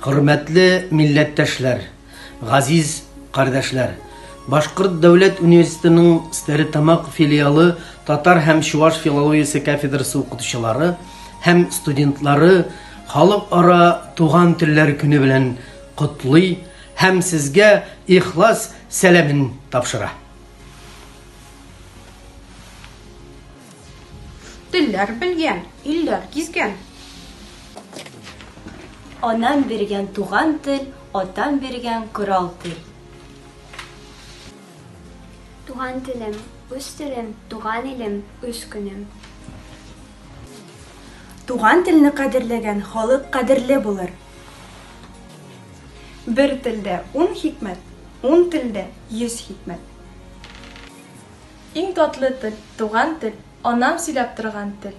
Хөрмәтле милләттәшләр, газиз кардәшләр! Башкорт дәүләт университетының Стәрлетамак филиалы татар һәм чуаш филологиясе кафедрасы укытучылары һәм студентлары Халыкара туган телләр көне белән котлый һәм сезгә ихлас сәламен тапшыра. Телләр белгән, илләр гизгән. Анам биргән туган тел, атам биргән корал тел. Туган телем, үз телем, туган илем, үз көнем. Туган телне кадерләгән халык кадерле булыр. Бер телдә ун хикмәт, ун телдә 100 хикмәт. Иң татлы тел, туган тел, анам сөйләп торган тел.